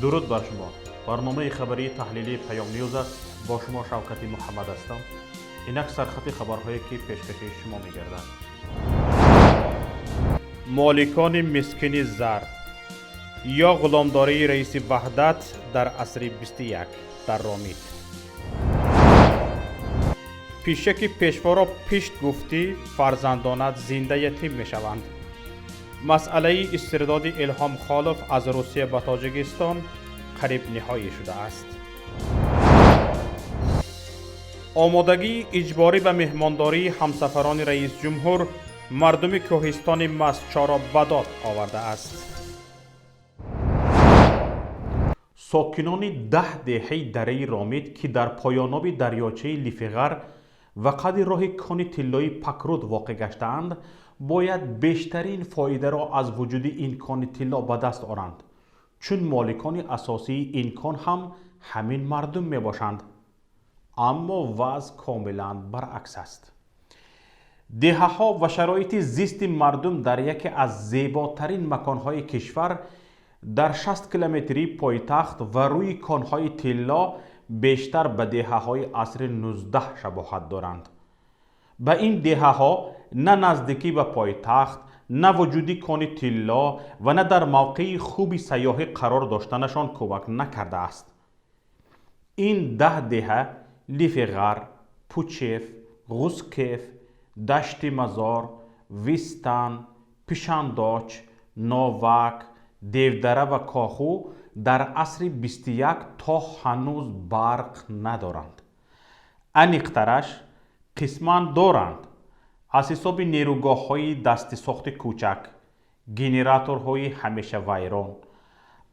Дуруд бар шумо. Барномаи хабарии таҳлилии Паём Ньюз аст. Бо шумо Шавкати Муҳаммад ҳастам. Инак сархати хабарҳое, ки пешкаши шумо мегардад. Моликони мискини зар ё ғуломдории раиси Ваҳдат дар асри 21 дар Ромит. Пишаки пешворо пишт гуфтӣ, фарзандонат зинда ятим мешаванд. Масъалаи истирдоди Илҳом Холов аз Русия ба Тоҷикистон қариб ниҳоӣ шудааст. Омодагии иҷборӣ ба меҳмондории ҳамсафарони раисҷумҳур мардуми кӯҳистони Мастчоро ба дод овардааст. Сокинони 10 деҳаи дараи Ромит, ки дар поёноби дарёчаи Лифиғар ва қади роҳи кони тиллои Пакруд воқеъ гаштаанд, бояд бештарин фоидаро аз вуҷуди ин кони тилло ба даст оранд, чун моликони асосии ин кон ҳам ҳамин мардум мебошанд. Аммо вазъ комилан баръакс аст. Деҳаҳо ва шароити зисти мардум дар яке аз зеботарин маконҳои кишвар, дар 60 километрии пойтахт ва рӯи конҳои тилло, бештар ба деҳаҳои асри 19 шабоҳат доранд. Ба ин деҳаҳо на наздикӣ ба пойтахт, на вуҷуди кони тилло ва на дар мавқеи хуби сайёҳӣ қарор доштанашон кӯмак накардааст. Ин 10 деҳа Лифиғар, Пучев, Ғускев, Дашти Мазор, Вистан, Пишандоч, Новак, Девдара ва Коху дар асри 21 то ҳанӯз барқ надоранд. Аниқтараш, қисман доранд, аз ҳисоби нерӯгоҳҳои дастисохти кӯчак, генераторҳои ҳамешавайрон.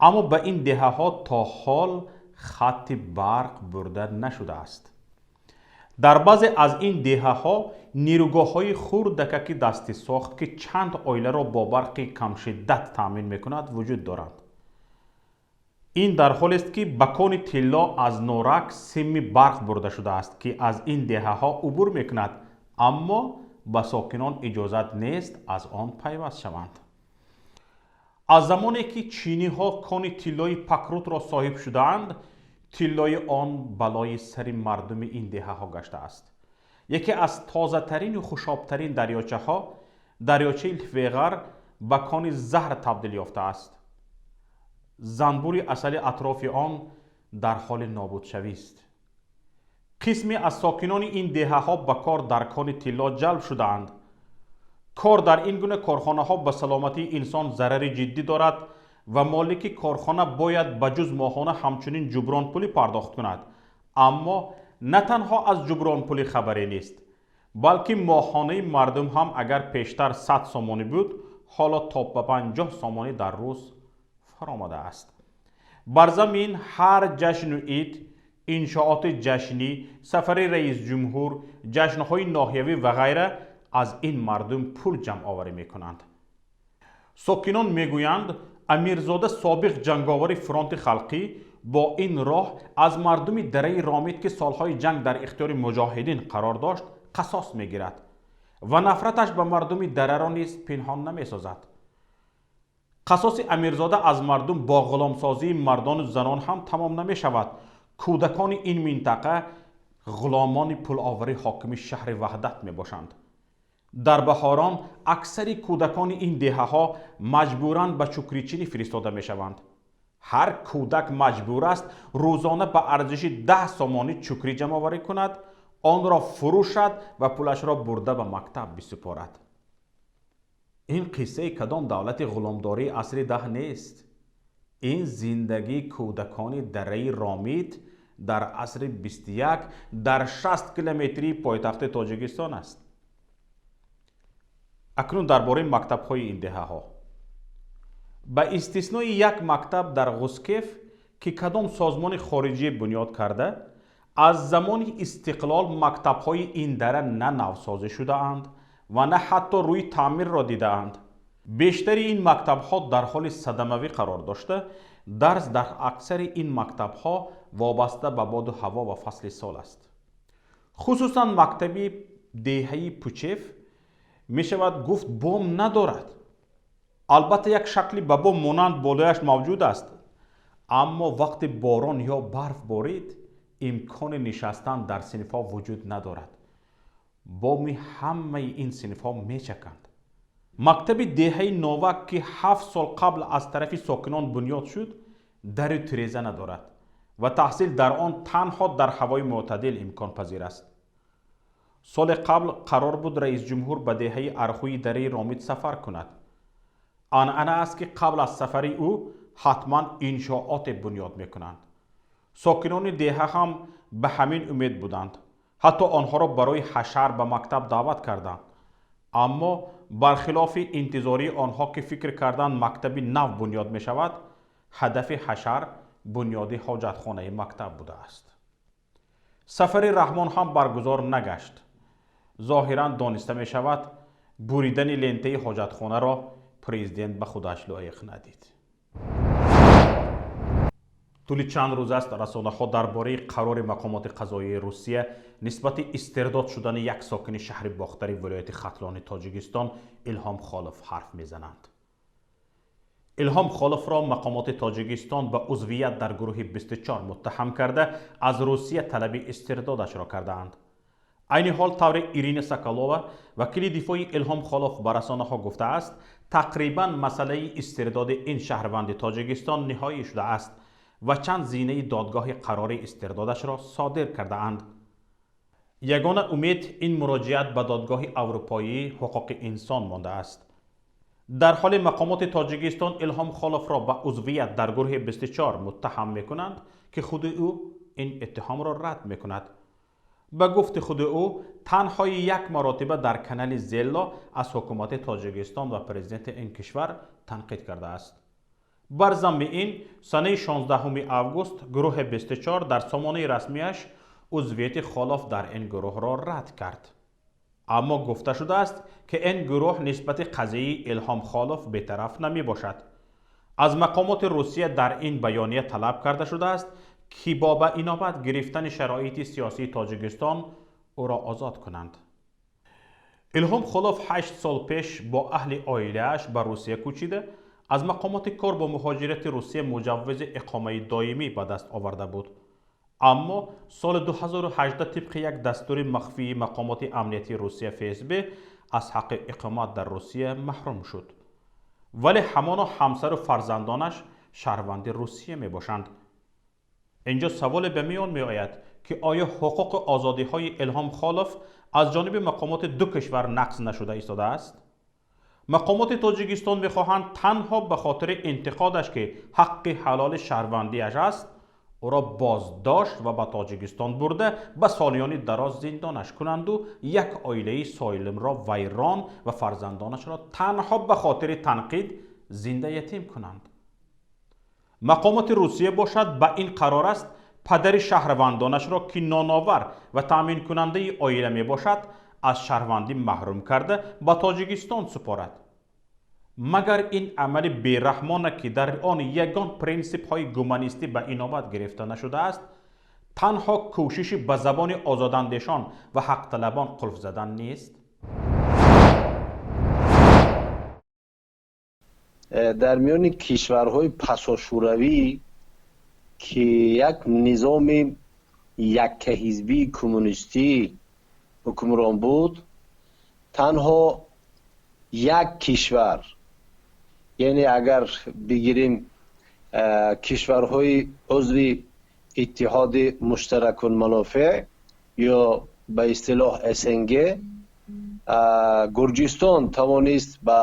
Аммо ба ин деҳаҳо то ҳол хатти барқ бурда нашудааст. Дар баъзе аз ин деҳаҳо нерӯгоҳҳои хурдакаки дастисохт, ки чанд оиларо бо барқи камшиддат таъмин мекунад, вуҷуд доранд. Ин дар ҳолест, ки ба кони тилло аз Норак сими барқ бурда шудааст, ки аз ин деҳаҳо убур мекунад, аммо ба сокинон иҷозат нест аз он пайваст шаванд. Аз замоне ки чиниҳо кони тиллои Пакрутро соҳиб шудаанд, тиллои он балои сари мардуми ин деҳаҳо гаштааст. Яке аз тозатарину хушобтарин дарёчаҳо, дарёчаи Лифеғар, ба кони заҳр табдил ёфтааст. Занбури асали атрофи он дар ҳоли нобудшавист. Қисме аз сокинони ин деҳаҳо ба кор дар кони тилло ҷалб шудаанд. Кор дар ин гуна корхонаҳо ба саломатии инсон зарари ҷиддӣ дорад ва молики корхона бояд ба ҷуз моҳона ҳамчунин ҷубронпулӣ пардохт кунад. Аммо на танҳо аз ҷубронпулӣ хабаре нест, балки моҳонаи мардум ҳам агар пештар 100 сомонӣ буд, ҳоло то ба 50 сомонӣ дар рӯз фаромадааст. Бар замин ҳар ҷашну ид, иншооти ҷашнӣ, сафари раисҷумҳур, ҷашнҳои ноҳиявӣ ва ғайра аз ин мардум пул ҷамъоварӣ мекунанд. Сокинон мегӯянд, Амирзода, собиқ ҷанговари фронти халқӣ, бо ин роҳ аз мардуми дараи Ромит, ки солҳои ҷанг дар ихтиёри муҷоҳидин қарор дошт, қасос мегирад ва нафраташ ба мардуми дараро низ пинҳон намесозад. Қасоси Амирзода аз мардум бо ғуломсозии мардону занон ҳам тамом намешавад. Кӯдакони ин минтақа ғуломони пуловари ҳокими шаҳри Ваҳдат мебошанд. Дар баҳорон аксари кӯдакони ин деҳаҳо маҷбуран ба чукричинӣ фиристода мешаванд. Ҳар кӯдак маҷбур аст рӯзона ба арзиши 10 сомонӣ чукрӣ ҷамъоварӣ кунад, онро фурӯшад ва пулашро бурда ба мактаб бисупорад. Ин қиссаи кадом давлати ғуломдории асри 10 нест. Ин зиндагии кӯдакони дараи Ромит дар асри 21 дар 60 километрии пойтахти Тоҷикистон аст. Акнун дар бораи мактабҳои ин деҳаҳо. Ба истиснои як мактаб дар Ғускев, ки кадом созмони хориҷие бунёд карда, аз замони истиқлол мактабҳои ин дара на навсозӣ шудаанд ва на ҳатто рӯи таъмирро дидаанд. Бештари ин мактабҳо дар ҳоли садамавӣ қарор дошта, дарс дар аксари ин мактабҳо вобаста ба боду ҳаво ва фасли сол аст. Хусусан мактаби деҳаи Пучев, мешавад гуфт, бом надорад. Албатта, як шакли ба бом монанд болояш мавҷуд аст. Аммо вақти борон ё барф борид, имкони нишастан дар синфҳо вуҷуд надорад. Боми ҳамаи ин синфҳо мечаканд. Мактаби деҳаи Новак, ки 7 сол қабл аз тарафи сокинон бунёд шуд, дару тиреза надорад ва таҳсил дар он танҳо дар ҳавои мӯътадил имконпазир аст. Соли қабл қарор буд раисҷумҳур ба деҳаи Архуи дараи Ромит сафар кунад. Анъана аст, ки қабл аз сафари ӯ ҳатман иншооте бунёд мекунанд. Сокинони деҳа ҳам ба ҳамин умед буданд. Ҳатто онҳоро барои ҳашар ба мактаб даъват карданд. Аммо бархилофи интизории онҳо, ки фикр карданд, мактаби нав бунёд мешавад, ҳадафи ҳашар бунёди ҳоҷатхонаи мактаб будааст. Сафари Раҳмон ҳам баргузор нагашт. Зоҳиран, дониста мешавад, буридани лентаи ҳоҷатхонаро президент ба худаш лоиқ надид. Тӯли чанд рӯз аст, расонаҳо дар бораи қарори мақомоти қазоии Русия нисбати истирдод шудани як сокини шаҳри Бохтари вилояти Хатлони Тоҷикистон Илҳом Холов ҳарф мезананд. Илҳом Холовро мақомоти Тоҷикистон ба узвият дар гурӯҳи 24 муттаҳам карда, аз Русия талаби истирдодашро кардаанд. Айни ҳол, тавре Ирина Соколова, вакили дифои Илҳом Холов, ба расонаҳо гуфтааст, тақрибан масъалаи истирдоди ин шаҳрванди Тоҷикистон ниҳоӣ шудааст ва чанд зинаи додгоҳи қарори истирдодашро содир кардаанд. Ягона умед ин муроҷиат ба Додгоҳи Аврупоии ҳуқуқи инсон мондааст. Дар ҳоле мақомоти Тоҷикистон Илҳом Холовро ба узвият дар гурӯҳи 24 муттаҳам мекунанд, ки худи ӯ ин иттиҳомро рад мекунад. Ба гуфти худи ӯ, танҳо як маротиба дар канали Зелло аз ҳукумати Тоҷикистон ва президенти ин кишвар танқид кардааст. Бар замми ин, санаи 16 август гурӯҳи 24 дар сомонаи расмиаш узвияти Холов дар ин гурӯҳро рад кард. Аммо гуфта шудааст, ки ин гурӯҳ нисбати қазияи Илҳом Холов бетараф намебошад. Аз мақомоти Русия дар ин баёния талаб карда шудааст, ки бо ба инобат гирифтани шароити сиёсии Тоҷикистон ӯро озод кунанд. Илҳом Холов 8 сол пеш бо аҳли оилааш ба Русия кӯчида, аз мақомоти кор бо муҳоҷирати Русия муҷаввизи иқомаи доимӣ ба даст оварда буд. Аммо соли 2018 тибқи як дастури махфии мақомоти амниятии Русия ФСБ аз ҳаққи иқомат дар Русия маҳрум шуд. Вале ҳамоно ҳамсару фарзандонаш шаҳрванди Русия мебошанд. Инҷо саволе ба миён меояд, ки оё ҳуқуқу озодиҳои Илҳом Холов аз ҷониби мақомоти ду кишвар нақз нашуда истодааст? Мақомоти Тоҷикистон мехоҳанд танҳо ба хотири интиқодаш, ки ҳаққи ҳалоли шаҳрвандиаш аст, ӯро боздошт ва ба Тоҷикистон бурда, ба солиёни дароз зиндонаш кунанду як оилаи солимро вайрон ва фарзандонашро танҳо ба хотири танқид зинда ятим кунанд. Мақомоти Русия бошад, ба ин қарор аст, падари шаҳрвандонашро, ки ноновар ва таъминкунандаи оила мебошад, аз шаҳрвандӣ маҳрум карда, ба Тоҷикистон супорад. Магар ин амали бераҳмона, ки дар он ягон принсипҳои гуманистӣ ба инобат гирифта нашудааст, танҳо кӯшиши ба забони озодандешон ва ҳақталабон қулф задан нест? Дар миёни кишварҳои пасошӯравӣ, ки як низоми яккаҳизбии коммунистӣ ҳукмрон буд, танҳо як кишвар, яъне агар бигирем кишварҳои узви Иттиҳоди муштаракулманофеъ ё ба истилоҳ СНГ, Гурҷистон тавонист ба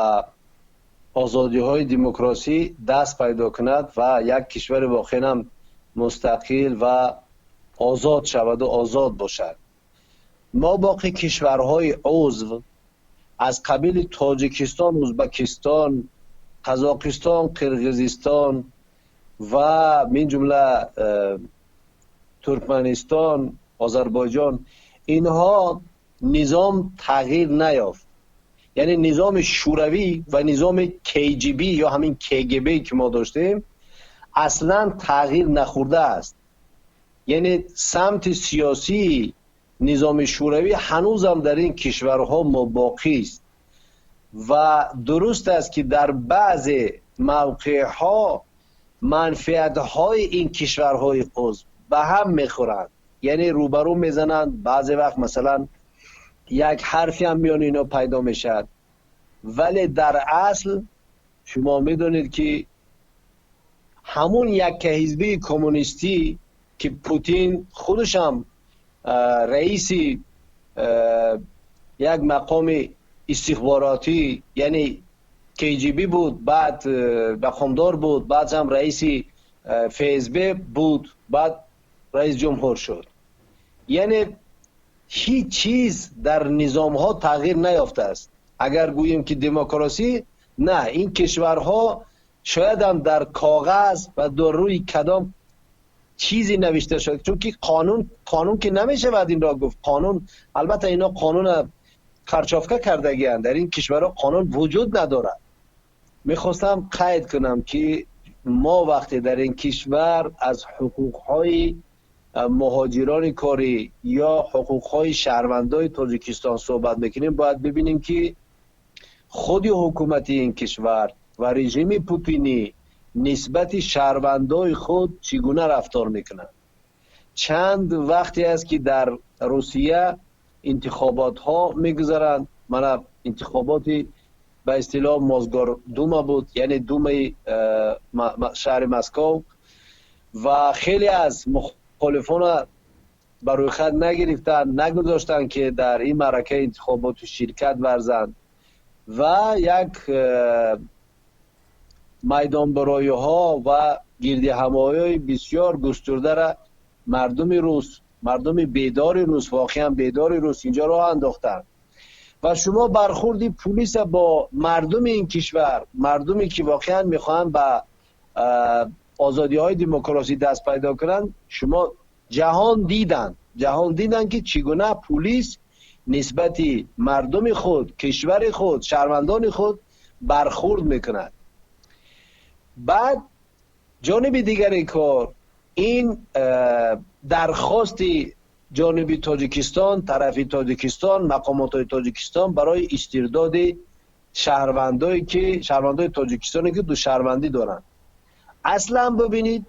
озодиҳои демократӣ даст пайдо кунад ва як кишвари воқеан мустақил ва озод шаваду озод бошад. Мо боқӣ кишварҳои узв аз қабили Тоҷикистон, Ӯзбекистон, Қазоқистон, Қирғизистон ва мин ҷумла Туркманистон, Озарбойҷон, инҳо низом тағйир наёфт. Яъне низоми шӯравӣ ва низоми КГБ ё ҳамин КГБ, ки мо доштем, аслан тағйир нахӯрдааст. Яъне самти сиёсии низоми шӯравӣ ҳанӯзам дар ин кишварҳо мобоқист ва дуруст аст, ки дар баъзе мавқеъҳо Манфиатҳои ин кишварҳои узв ба ҳам мехӯранд, яъне рӯбарӯ мезананд. Баъзе вақт масалан як ҳарфе ҳам миёни инҳо пайдо мешавад, вале дар асл шумо медонед, ки ҳамун яккаҳизбии коммунистӣ, ки Путин худаш ҳам раиси як мақоми истихборотӣ, яъне КГБ буд, баъд мақомдор буд, баъд ҳам раиси ФСБ буд, баъд раис ҷумҳур шуд. Яъне ҳеҷ чиз дар низомҳо тағйир наёфтааст. Агар гӯем, ки демокрасӣ, на, ин кишварҳо шояд ҳам дар коғаз ва дар рӯи кадом чизе навишта шуд, чунки қонун ки намешавад инро гуфт қонун. Албатта, инҳо қонуна харчовка кардагианд, дар ин кишварҳо қонун вуҷуд надорад. Мехостам қайд кунам, ки мо вақте дар ин кишвар аз ҳуқуқҳои муҳоҷирони корӣ ё ҳуқуқҳои шаҳрвандои Тоҷикистон суҳбат мекунем, бояд бибинем, ки худи ҳукумати ин кишвар ва режими путинӣ нисбати шаҳрвандои худ чӣ гуна рафтор мекунанд. Чанд вақте аст, ки дар Русия интихоботҳо мегузаранд. Мана интихоботи ба истилоҳ Мосгордума буд, яъне думаи шаҳри Москов, ва хеле аз мухолифона ба рӯйхат нагирифтанд, нагузоштанд, ки дар ин маъракаи интихоботу ширкат варзанд, ва як майдонбароиҳо ва гирдиҳамоиҳои бисёр густурдара мардуми рус, мардуми бедори рус, воқеан бедори рус инҷо роҳ андохтанд. Ва шумо бархурди пулиса бо мардуми ин кишвар, мардуме ки воқеан мехоҳанд ба озодиҳои демокрасӣ даст пайдо кунанд, шумо ҷаҳон диданд, ки чӣ гуна пулис нисбати мардуми худ, кишвари худ, шаҳрвандони худ бархурд мекунад. Баъд ҷониби дигари кор, ин дархости ҷониби Тоҷикистон, тарафи Тоҷикистон, мақомотҳои Тоҷикистон барои истирдоди шаҳрвандое ки шаҳрвандои тоҷикистоне, ки душаҳрвандӣ доранд. Аслан бибинед,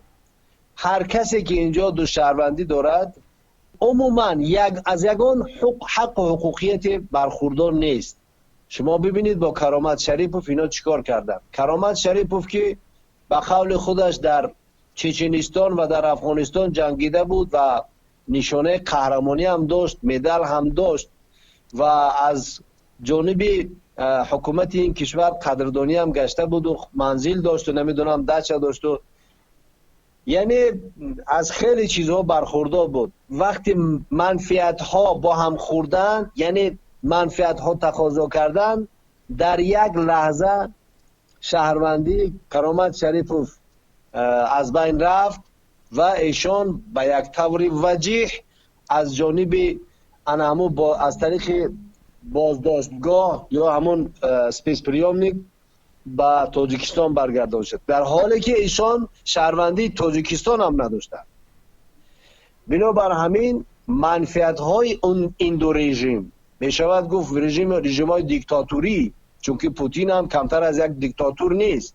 ҳар касе ки инҷо душаҳрвандӣ дорад, умуман як аз ягон ҳаққу ҳуқуқияте бархурдор нест. Шумо бибинед, бо Каромат Шарипов ино чӣ кор карданд. Каромат Шарипов, ки ба қавли худаш дар Чеченистон ва дар Афғонистон ҷангида буд ва нишонаи қаҳрамонӣ ҳам дошт, медал ҳам дошт ва аз ҷониби ҳукумати ин кишвар қадрдонӣ ҳам гашта буду манзил дошту, намедонам, дача дошту, яъне аз хеле чизҳо бархурдор буд. Вақте манфиатҳо бо ҳам хӯрдан, яъне манфиатҳо тақозо кардан, дар як лаҳза шаҳрвандии Каромат Шарипов аз байн рафт ва эшон ба як таври ваҷиҳ аз ҷониби ана ҳамун аз тариқи боздоштгоҳ ё ҳамун спецприёмник ба Тоҷикистон баргардон шуд, дар ҳоле ки эшон шаҳрвандии Тоҷикистон ҳам надоштанд. Бинобар ҳамин, манфиатҳои ин ду режим, мешавад гуфт режимҳои диктатурӣ, чунки Путин ҳам камтар аз як диктатур нест,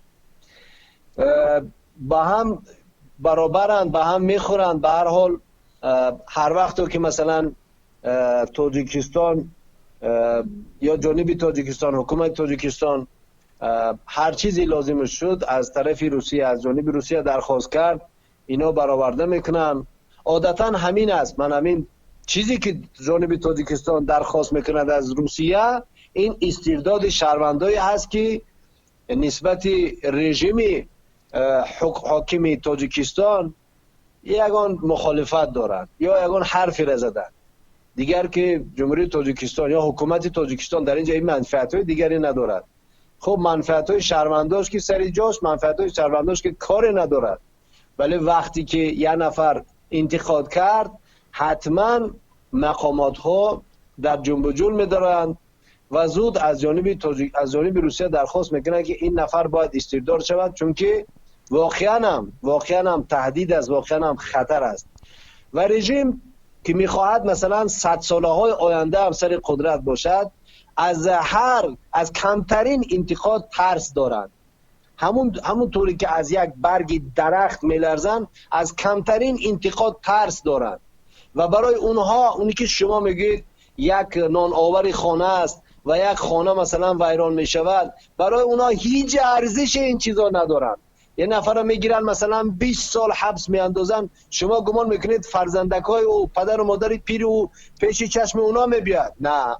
ба ҳам баробаранд, ба ҳам мехӯранд. Ба ҳар ҳол, ҳар вақто ки масалан Тоҷикистон ё ҷониби Тоҷикистон, ҳукумати Тоҷикистон ҳар чизе лозим шуд, аз тарафи Русия, аз ҷониби Русия дархост кард, ино бароварда мекунанд. Одатан ҳамин аст. Ман ҳамин чизе ки ҷониби Тоҷикистон дархост мекунад аз Русия, ин истирдоди шаҳрвандое ҳаст, ки нисбати режими ҳокими Тоҷикистон ягон мухолифат доранд ё ягон ҳарферо заданд. Дигар ки Ҷумҳурии Тоҷикистон ё ҳукумати Тоҷикистон дар инҷа ин манфиатҳои дигаре надорад. Хуб, манфиатҳои шаҳрвандош ки сари ҷош, манфиатҳои шаҳрвандош ки коре надорад, вале вақте ки як нафар интиқод кард, ҳатман мақомотҳо дар ҷунбуҷул медоранд ва зуд аз ҷониби Русия дархост мекунанд, ки ин нафар бояд истирдод шавад, чунки воқеан ҳам таҳдид аст, воқеан ҳам хатар аст. Ва режим, ки мехоҳад масалан садсолаҳои оянда ҳам сари қудрат бошад, аз камтарин интиқод тарс доранд. Ҳамон туре ки аз як барги дарахт меларзанд, аз камтарин интиқод тарс доранд. Ва барои онҳо оне ки шумо мегӯед як ноновари хона аст ва як хона масалан вайрон мешавад, барои онҳо ҳеҷ арзиши ин чизо надоранд. Як нафарро мегиранд, масалан 20 сол ҳабс меандозанд, шумо гумон мекунед фарзандакҳои ӯ, падару модари пири ӯ пеши чашми онҳо мебиёд? На,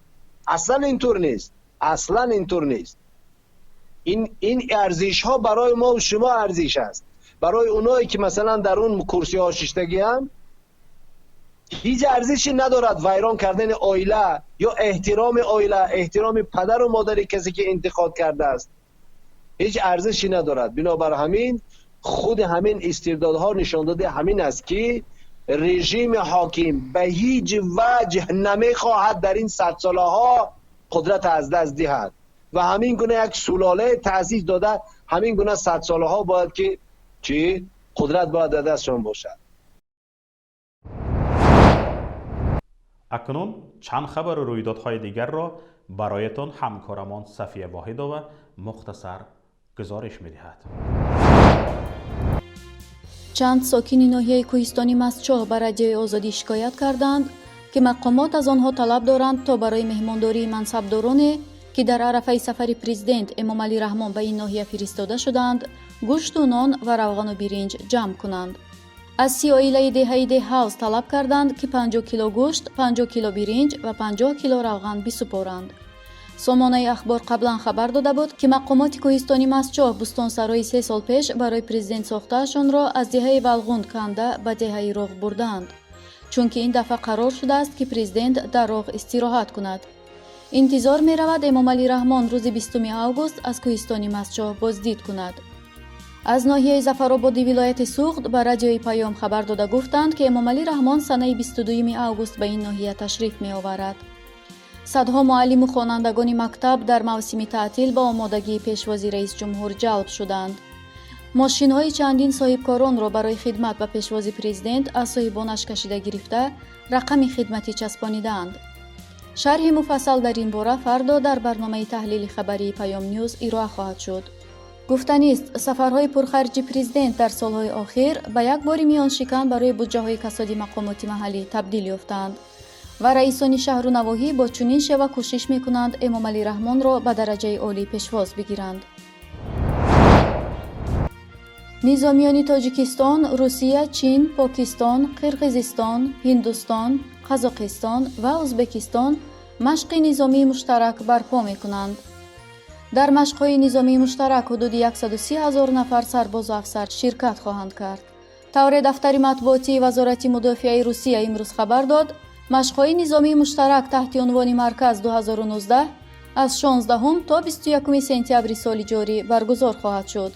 аслан интур нест, аслан интур нест. Ин арзишҳо барои мо ва шумо арзиш аст. Барои онҳое ки масалан дар он курсиҳо шиштагианд ҳеҷ арзише надорад вайрон кардани оила ё эҳтироми оила, эҳтироми падару модари касе ки интиқод кардааст, ҳеҷ арзише надорад. Бинобар ҳамин худ ҳамин истирдодҳо нишон дода ҳамин аст ки режими ҳоким ба ҳеҷ ваҷҳ намехоҳад дар ин садсолаҳо қудрат аз даст диҳад ва ҳамин гуна як сулолаи таъсис дода, ҳамин гуна садсолаҳо бояд ки чӣ қудрат бояд дар дастшон бошад. Акнун чанд хабару рӯйдодҳои дигарро бароятон ҳамкорамон Сафия Воҳидова мухтасар гузориш медиҳад. Чанд сокини ноҳияи кӯҳистони Мастчоҳ ба Радиои Озодӣ шикоят карданд, ки мақомот аз онҳо талаб доранд то барои меҳмондории мансабдороне, ки дар арафаи сафари президент Эмомалӣ Раҳмон ба ин ноҳия фиристода шудаанд, гӯшту нон ва равғану биринҷ ҷамъ кунанд. Аз 30 оилаи деҳаи Деҳҳавз талаб карданд, ки 50 кило гӯшт, 50 кило биринҷ ва 50 кило равған бисупоранд. Сомонаи Ахбор қаблан хабар дода буд, ки мақомоти кӯҳистони Мастчоҳ бӯстонсарои 3 сол пеш барои президент сохтаашонро аз деҳаи Валғунд канда ба деҳаи Роғ бурдаанд, чунки ин дафъа қарор шудааст, ки президент дар Роғ истироҳат кунад. Интизор меравад, Эмомалӣ Раҳмон рӯзи 20 август аз кӯҳистони Мастчоҳ боздид кунад. Аз ноҳияи Зафарободи вилояти Суғд ба Радиои Паём хабар дода гуфтанд, ки Эмомалӣ Раҳмон санаи 22 август ба ин ноҳия ташриф меоварад. Садҳо муаллиму хонандагони мактаб дар мавсими таътил ба омодагии пешвози раисҷумҳур ҷалб шуданд. Мошинҳои чандин соҳибкоронро барои хидмат ба пешвози президент аз соҳибонаш кашида гирифта, рақами хидматӣ часпонидаанд. Шарҳи муфассал дар ин бора фардо дар барномаи таҳлили хабарии Паём Нюз ироа хоҳад шуд. Гуфтанист, сафарҳои пурхарҷи президент дар солҳои охир ба як бори миёншикан барои буҷаҳои касоди мақомоти маҳаллӣ табдил ёфтаанд ва раисони шаҳру навоҳӣ бо чунин шева кӯшиш мекунанд Эмомалӣ Раҳмонро ба дараҷаи олӣ пешвоз бигиранд. Низомиёни Тоҷикистон, Русия, Чин, Покистон, Қирғизистон, Ҳиндустон, Қазоқистон ва Ӯзбекистон машқи низомии муштарак барпо мекунанд. Дар машқҳои низомии муштарак ҳудуди 130 ҳазор нафар сарбозу афсар ширкат хоҳанд кард. Тавре дафтари матбуотии Вазорати мудофиаи Русия имрӯз хабар дод, машқҳои низомии муштарак таҳти унвони Марказ 2019 аз 16 то 21 сентябри соли ҷорӣ баргузор хоҳад шуд.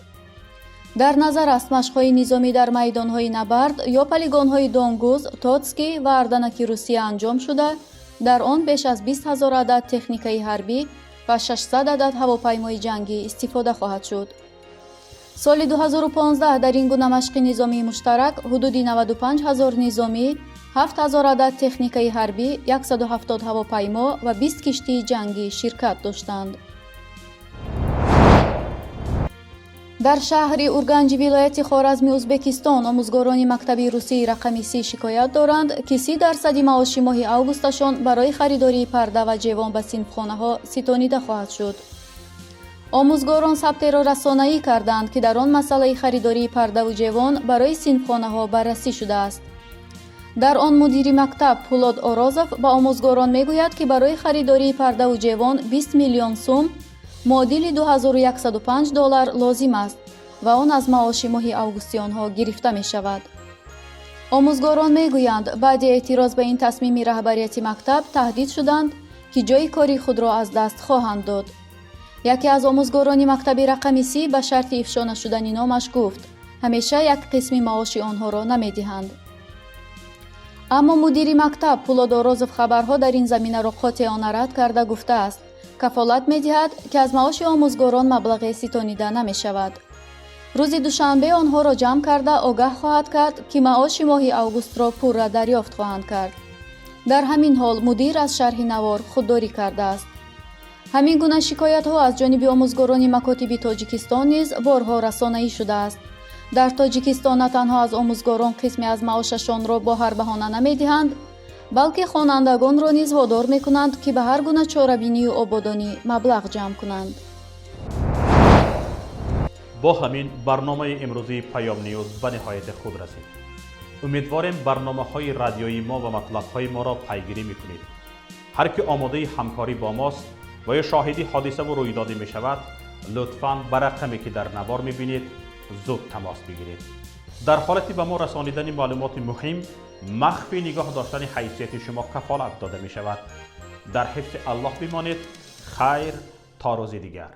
Дар назар аст, машқҳои низомӣ дар майдонҳои набард ё полигонҳои Донгуз, Тотский ва Арданаки Русия анҷом шуда, дар он беш аз 20 ҳазор адад техникаи ҳарбӣ ва 600 адад ҳавопаймои ҷангӣ истифода хоҳад шуд. Соли 2015 дар ин гуна машқи низомии муштарак ҳудуди 95 ҳазор низомӣ, 7 ҳазор адад техникаи ҳарбӣ, 170 ҳавопаймо ва 20 киштии ҷангӣ ширкат доштанд. Дар шаҳри Урганҷи вилояти Хоразми Ӯзбекистон омӯзгорони мактаби русии рақами 30 шикоят доранд, ки 30% маоши моҳи августашон барои харидории парда ва ҷевон ба синфхонаҳо ситонида хоҳад шуд. Омӯзгорон сабтеро расонаӣ карданд, ки дар он масъалаи харидории пардаву ҷевон барои синфхонаҳо баррасӣ шудааст. Дар он мудири мактаб Пулод Орозов ба омӯзгорон мегӯяд, ки барои харидории пардаву ҷевон 20 миллион сум муодили 2105 доллар лозим аст ва он аз маоши моҳи августи онҳо гирифта мешавад. Омӯзгорон мегӯянд, баъди эътироз ба ин тасмими раҳбарияти мактаб таҳдид шуданд, ки ҷои кори худро аз даст хоҳанд дод. Яке аз омӯзгорони мактаби рақами 30 ба шарти ифшо нашудани номаш гуфт, ҳамеша як қисми маоши онҳоро намедиҳанд. Аммо мудири мактаб Пулод Орозов хабарҳо дар ин заминаро қотеона рад карда гуфтааст, кафолат медиҳад, ки аз маоши омӯзгорон маблағе ситонида намешавад. Рӯзи душанбе онҳоро ҷамъ карда огаҳ хоҳад кард, ки маоши моҳи августро пурра дарёфт хоҳанд кард. Дар ҳамин ҳол мудир аз шарҳи навор худдорӣ кардааст. Ҳамин гуна шикоятҳо аз ҷониби омӯзгорони макотиби Тоҷикистон низ борҳо расонаӣ шудааст. Дар Тоҷикистон на танҳо аз омӯзгорон қисме аз маошашонро бо ҳар баҳона намедиҳанд, балки хонандагонро низ водор мекунанд, ки ба ҳар гуна чорабинию ободонӣ маблағ ҷамъ кунанд. Бо ҳамин барномаи имрӯзии Паём Ньюз ба ниҳояти худ расид. Умедворем, барномаҳои радиои мо ва матлабҳои моро пайгирӣ мекунед. Ҳар ки омодаи ҳамкорӣ бо мост ва ё шоҳиди ҳодисаву рӯйдодӣ мешавад, лутфан ба рақаме, ки дар навор мебинед, зуд тамос бигиред. Дар ҳолати ба мо расонидани маълумоти муҳим, махфӣ нигоҳ доштани ҳайсияти шумо кафолат дода мешавад. Дар ҳифзи Аллоҳ бимонед. Хайр, то рӯзи дигар.